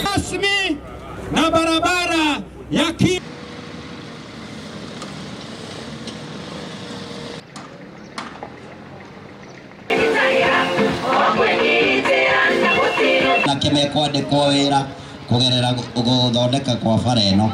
Rasmi na barabara ya ki na kemekwandĩkwo wĩra kũgerera gũthondeka kwa bara ĩno.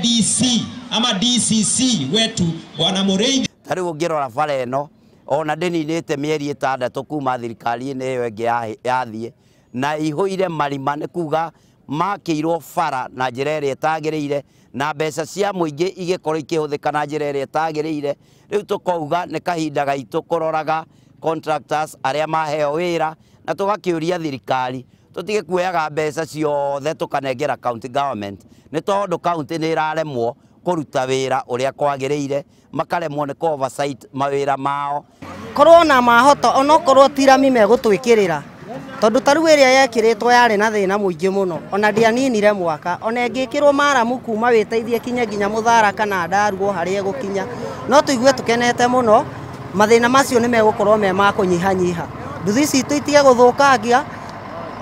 DC ama DCC wetu Bwana Mureithi. Ta rĩu ũngĩrora bara ĩno ona ndĩninĩte mĩeri 6 kuma thirikari-inĩ ĩyo ĩngĩ yathiĩ na ihũire marima, nĩ kuga makĩirwo bara na njĩra ĩrĩa ĩtagĩrĩire na mbeca cia mũingĩ igĩkorwo ikĩhũthĩka na njĩra ĩrĩa ĩtagĩrĩire. Rĩu tũkauga nĩ kahinda gaitũ kũroraga contractors arĩa maheo wĩra na tũgakĩũria thirikari tũtige kuoyaga mbeca ciothe tũkanengera county government, nĩ tondũ county nĩ ĩraremwo kũruta wĩra ũrĩa kwagĩrĩire, makaremwo nĩ oversight mawĩra mao. Korwo na mahota onokorwo ti rami megũtwĩkĩrĩra, tondũ ta rĩu ĩrĩa yekĩrĩtwo yarĩ na thĩna mũingĩ mũno, ona ndĩaninire mwaka, ona ĩngĩkĩrwo maramu kuma wĩteithie kinya nginya mũthara kana ndaruo harĩa ĩgũkinya, no tũigue tũkenete mũno. Mathĩna macio nĩ megũkorwo me ma kũnyihanyiha, nduthi citũ itige gũthũkangia,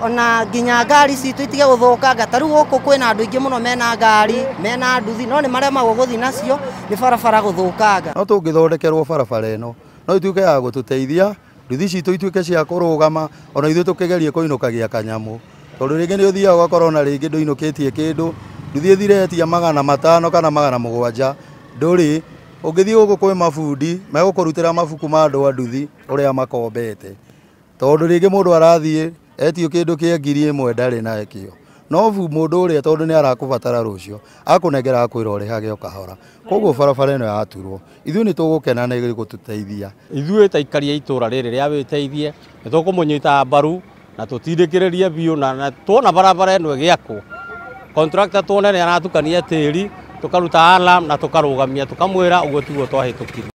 ona nginya ngari citũ itige gũthũkanga. Ta rĩu gũkũ kwĩna andũ aingĩ mũno mena ngari mena nduthi, no nĩ maremagwo gũthiĩ nacio nĩ barabara gũthũkanga. No tũngĩthondekerwo barabara ĩno no ituĩke ya gũtũteithia, nduthi citũ ituĩke cia kũrũgama, ona ithuĩ tũkĩgerie kũinũkagia kanyamũ, tondũ rĩngĩ nĩ ũthiaga ũgakora ona rĩngĩ ndũinũkĩtie kĩndũ, nduthi ĩthiretia 500 kana 700 ndũrĩ. Ũngĩthiĩ gũkũ kwĩ mabundi megũkũrutĩra mabuku ma andũ a nduthi ũrĩa makombete, tondũ rĩngĩ mũndũ arathiĩ etio kĩndũ kĩa 1000 ndarĩ nakĩo, no mũndũ ũrĩa tondũ nĩ arakũbatara rũciũ akũnengera akwĩra ũrĩhage o kahora. Koguo barabara ĩno yaturwo ithuĩ nĩ tũgũkena na ĩgũtũteithia. Ithuĩ ta aikari a itũra rĩrĩ rĩa wĩteithie nĩ tũkũmũnyita mbaru na tũtindĩkĩrĩrie biũ, na tuona barabara ĩno ĩgĩakwo contractor tuone nĩ aratukania tĩri, tukaruta alarm na tukarũgamia tukamwĩra ũguo tiguo twahĩtũkire.